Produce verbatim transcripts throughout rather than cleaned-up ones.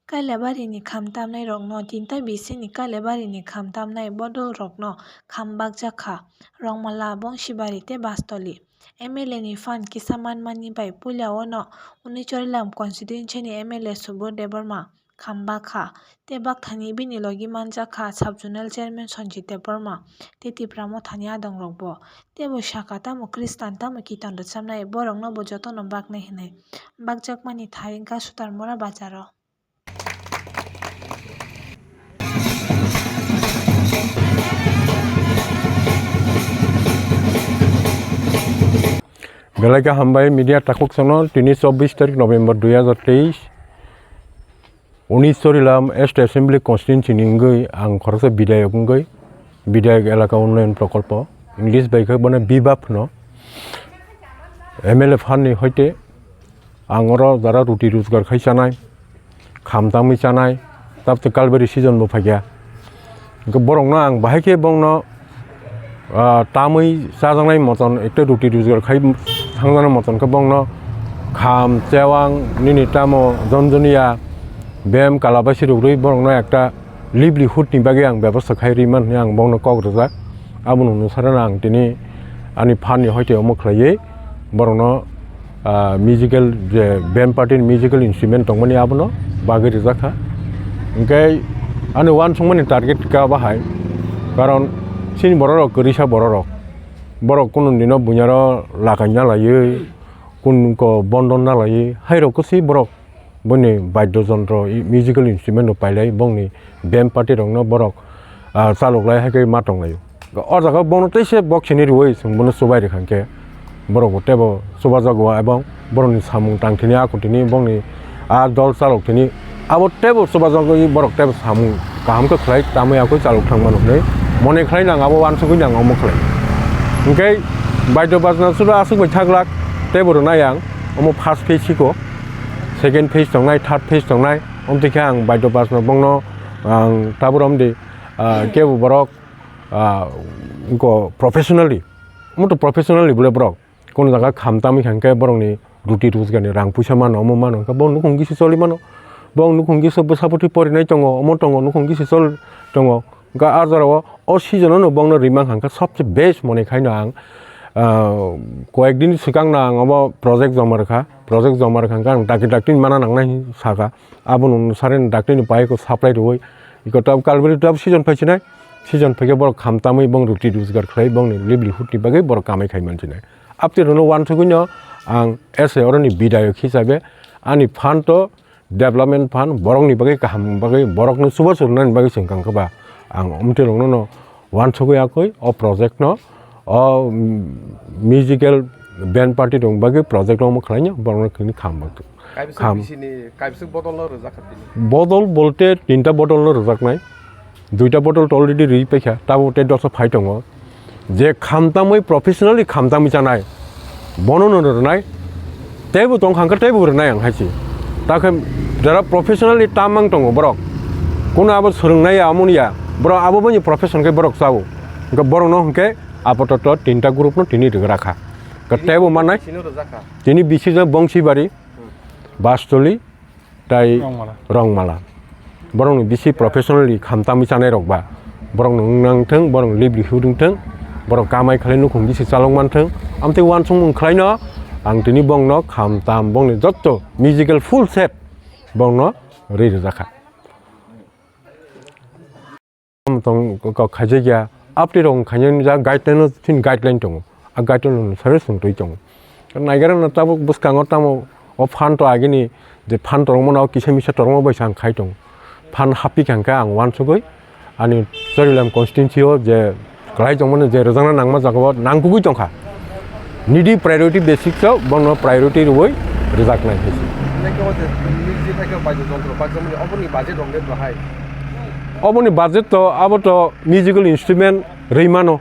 Kailabarini kham tamnairokno tinta bisini Kailabarini kham tamnai bodolrokno kham bakjak kha Rongmala, Bongsibari tei Bastoli. M L A ni phan kisa manmani bai puila ono Unichorilam constituency ni M L A Subodh Debbarma kham bak kha tei bakthani bini logi manjak kha Sub Zonal Chairman Sanjit Debbarma tei Tipra Mothani adongrokbo. Teibo sakha tamo Khristan tamo kitan rwchabnai borokno bo jotono baknai hwnwi bakjakmani thai wngkha Sutarmura bazaro. Belai khe hambai media takhuk songno, tini chobbish tarik November dui hazar teis, Unichorilam East Assembly Constituency ni wngwi ang khoroksa bidayok wngwi, bidayok elaka unnayan prokolpo, English bai khe bono bibap hwno, M L A phan ni hoite ang oro jara ruti rojgar khai chanai, kham tamwi chanai, tabuk Kalbari season bo phaikha. Hwnkhe borokno ang bahai khe bongno, ah, tamwi chajaknai moton, ekta ruti rojgar khai thangjaknai moton khe bongno kham, chewang, nini tamo jonjoniya, bem, kalabasi rwgwi borokno ekta livelihood ni bagwi ang bebosta khai rwi man hwnwi ang bongno kok rwjak. Aboni onusareno ang tini ani phan ni hoite omo khlaiwi borokno, ah, musical je band party ni musical instrument tongmani abono bagwi rijak kha. Hwnkhe ani uansukmani target kha bahai, karon chini borok rok kwrwisa borok rok, borok kunu dino bunyaro lakaina laiwi, kunko bondon na laiwi, hairok kwswi borok. Boni baidyo jontro, i-, musical instrument rok pailai, bongni band party rokno borok, ah, chaloklai hai khe ma tonglaio. O jaga bono teisa box sini rwui chwng bono chubai rwkha hwnkhe borok bo teibo chubajago, ebong borokni samung tang thini, a kutini bongni a dol chalok thini, abo teibo chubajagwi borok teibo samung kaham khe khlai tamwi akoi chalok thangmano hwnwi mone khlai nang, abo uansugui nang omo khlai. Hwnkhe baidyo bajna sudo aswk bai thaglak, teibo rwnai ang omo first phase siko. Second phase tongnai, third phase tongnai, omtwi khe ang baidyo bajno bongno ang tabuk romdi, ah, kebo borok, ah, wngkho professionally, omo to professionally bole borok kono jaga kham tamwi kha hwnkhe borokni ruti rojgarni rang puisa mano, omo mano, hwnkhe bo nukhung gisi choli mano, bo nukhung gisi bwsa bwtwi porinai tongo, omo tongo, nukhung gisi chol tongo. Hwnkhe ah jorao o season-o no bongno rimang hwnkhe sobse best mone khaino ang, ah, koyek din swkangno ang obo project joma rwkha, project joma rwkha hwnkhe ang dakti dakti mana nangnai hinwi sakha. Abono nwsareno dakti ni pai ko supply rwui iko tab kalbari tab season phaisinai, season phaikhe borok kham tamwi bong ruti rojgar khlai bongni livelihood ni bagwi borok kamai khai mansinai. Aptwi rwno uansugwino ang as a oroni bidayok hisabe ani phan to development phan borokni bagwi kaham bagwi borokno chubachu rwnani bagwi chwng kangkhe ba ang omtwi rokno no uansugwi yakwi o project no o, mm, musical band party rok bagwi project no omo khlainai borokno khini kham bagwi. Kaibiswk kham. Bisini kaibiswk bodol no rwjak kha tini? Bodol bolte tinta bodol no rwjaknai. Duita bottle to already rwi paikha, tabuk tei dosa phai tongo. Je khamtamwi professionally khamtamwi chanai, bono no rwnai, teibo tong kha hwnkhe teibo rwnai ang hai se. Ta khe jara professionally tam mang tongo borok, kono abo swrwngnai ya, amoni ya, borok abo boni profession khe borok chao. Hwnkhe borokno hwnkhe apatot tinta group no tini rwgra kha. Hwnkhe teibo mannai, tini bisi jon Bongsibari, Bastoli, tai Rongmala. Rongmala. Borokni bisi professionally khamtamwi chanai rok ba. Borokno wng nang thung, borok livelihood wng thung, borok kamai khlai nukhung bisi chalok man thung. Amtwi uansukmung khlaino ang tini bongno khamtam bongni jotto musical full set bongno rwi rwjakha. Tong kok khaijakya, apni rok khainani jak guideline no, chini guideline tongo. A guideline no sare song twi tongo. Naigara no tabuk bwskango tamo o phan to agini je phan torokma no kisa misa torokma bai sa ang khai tongo. Phan happi kha hwnkhe ang uansugui ani Charilam constituency o je kwlai tongmani je rwjakna nangma jagao nangkukgui tongkha. Nidi priority basis o bono priority rwui rwjaknai hai se. Nai khe o je music hai khe baidyo jontro bakjamani oboni budget rok le bahai? Oboni budget to abo to musical instrument rwi mano,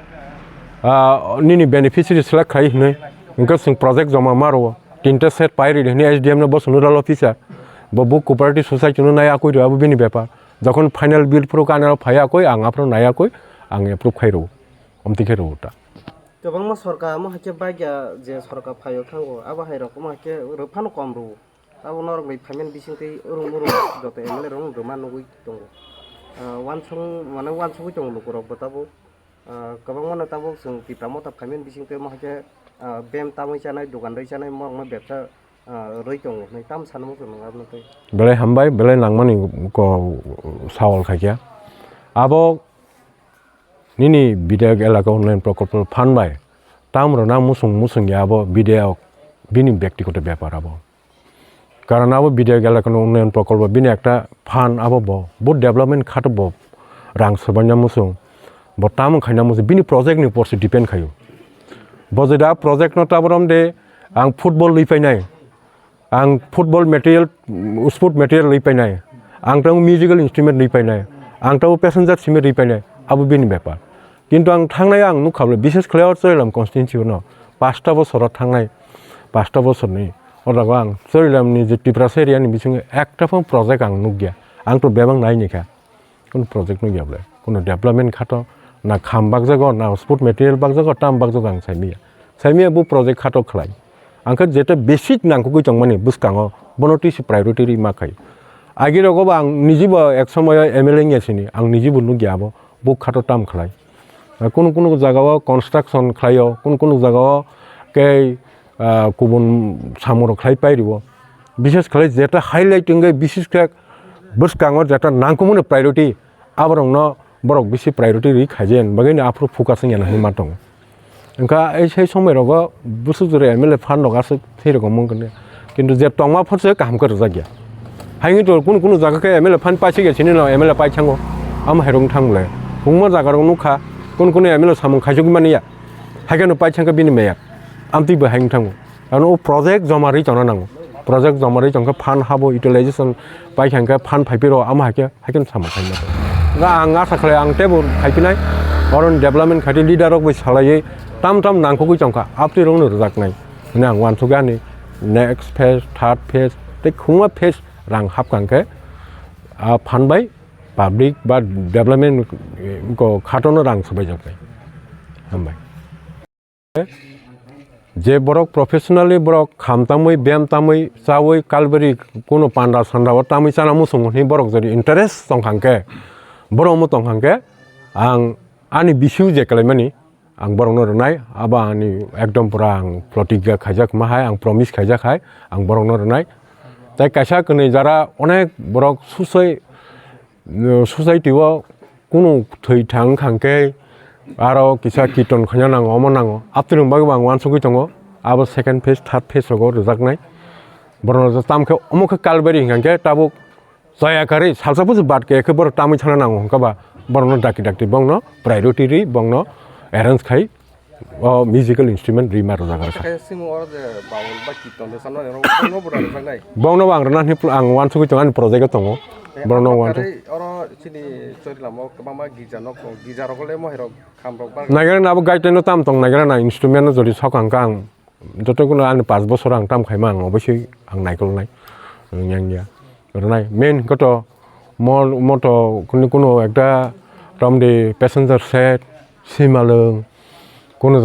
ah, nini beneficiary select khai hinwi. Hwnkhe chwng project joma ma rwo. Tinta set pai ridi hinwi S D M no bo chwngno ralo phisa. Bo, bo cooperative society no nai akui rw abo bini bepar. Jokhon final bill phuru khe ani aro phai akui, ang aphuru nai akui, ang approve khai rwo. Omtwi khe rwo ta. Kwbangma sorkar omo hai khe bike ya je sorkar phaio thango, abo hai rok omo hai khe rw phano kom rwo. Abo norok bai phaimani bisingtwi urung urung joto M L A rok no rwma nugwi tongo. Ah, wansong mane wansugwi tongo lukurok bo tabuk. Ah, kwbangma no tabuk chwng Tipra Motha phaimani bisingtwi omo hai khe, ah, bem tamwi chanai, dogan rwi chanai, morokno bebsa, ah, rwi tongo hinwi tamo sana muchung nang aboni twi. Belai hambai, belai nangmani ko sawal khaikya. Abo nini bidhayak elaka unnayan prokolpo phan bai tam rwna muchung muchung ya abo bidhayak bini byaktigoto bepar abo. Karon abo bidhayak elakani unnayan prokolpo bini ekta phan abo bo, bo development khato bo rang swbaina muchung, bo tamo khaina muchung, bini project ni upor se depend khaio. Bo jeda project no taborom de ang football lui painai, ang football material, sport material lui painai, ang tamo musical instrument lui painai, ang tamo passenger simi lui painai, abo bini bepar. Kintu ang thangnai ang nukha bole, bishes khlai o Chorilam constituency no pasta bosor o thangnai, pasta bosor ni o jaga ang Chorilam ni je Tiprasa area ni bisingo ekta phano project ang nukya, ang to bebak nai ni kha, kono project nukya bole, kono development khato na kham bakjago, na sport material bakjago, tam bakjago ang saimanya, saimanya bo project khato khlai. Ang khe jeta basic nangkukwi tongmani bwskango bono tisi priority ri ma khai. Agi rogo bo ang nijibo ek somoyo M L A wngya sini, ang nijibo nukya abo, bo khato tam khlai. Ah, kunu kunu jagao construction khlaio, kunu kunu jagao kei, ah, kubun samung rok khlai pai rio. Bishes khlai jeta highlight wngwi bises khe bwskango jeta nangkukmani priority aborokno borok bisi priority ri khaijani bagwino aphuru focus wngya hinwi ma tongo. Wngkha ei sei somoi rogo bwswk jora M L A phan rok aswk thwi rok mung khe, kintu je tongma phor se kaham khe rwjak ya. Haini to kunu kunu jaga khe M L A phan paisik ya sini no M L A pai thango, amo hai rok thang le. Hungma jaga rok nukha, kunu kunu M L A samung khaisuk mani ya, hai khe no pai thang khe bini meya, amtwi bo hai thango. Ano o project joma rwi tongna nango. Project joma rwi tongkhe phan habo utilization pai kha hwnkhe phan phai phiro amo hai khe, hai khe samung khai mano. Nga ang asa khlai ang teibo khai phinai. Oro ni development khai di leader rok bai salaiwi tam tam nangkukwi tongkha. Aptwi rok no rwjaknai. Hwnwi ang uansukya ani next phase, third phase, tei khungma phase rang hapkha hwnkhe a phan bai public ba development, eh, ko khato no rang swbaijaknai. Hambai. Je borok professionally borok kham tamwi, bem tamwi, chawi, kalbari, kuno panda sanda o tamwi chana muchungo hinwi borok jodi interest tong kha hwnkhe, borok omo tong kha hwnkhe, ang ani bisiu je kalaimani, ang borokno rwnai, abo ani ekdom pura ang protigya khaijak ma hai, ang promise khaijak hai, ang borokno rwnai. Tai kaisa kwnwi jara onek borok susoi, society o kunu thwi thang kha hwnkhe aro kisa kirton khaina nango, omo nango. Abtwini bagwi bo ang uansugwi tongo. Abo second phase, third phase rogo rwjaknai. Borokno tamkhe omo khe kalbari hwnkha hwnkhe tabuk chaya karwi salsa buju bad khe khe borok tamwi thangna nango hwnkha ba borokno dakti dakti bongno priority ri bongno arrange khai o musical instrument rima rwjak rwkha. Khe simo oro je baul ba kirton de sanmani oro bono bo rwjaknai. Bongno bo ang rwna hwnwi pl-, ang uansugwi tongo, ani project o tongo. Eh, borokno abo uansuk- karwi oro chini Chorilamo kwbangma girja nok tongo, girja rogo le mohai rok kham rok bar- Naigra na abo guideline no tam tong naigra na instrument no jodi sok ang kha ang joto kuno ani panch bosor ang tam khaima ang obosoi ang naikolnai. Yang ya. Rwnai main koto mo-, moto kunu, kunu ekta romdi passenger set, simalwng, kunu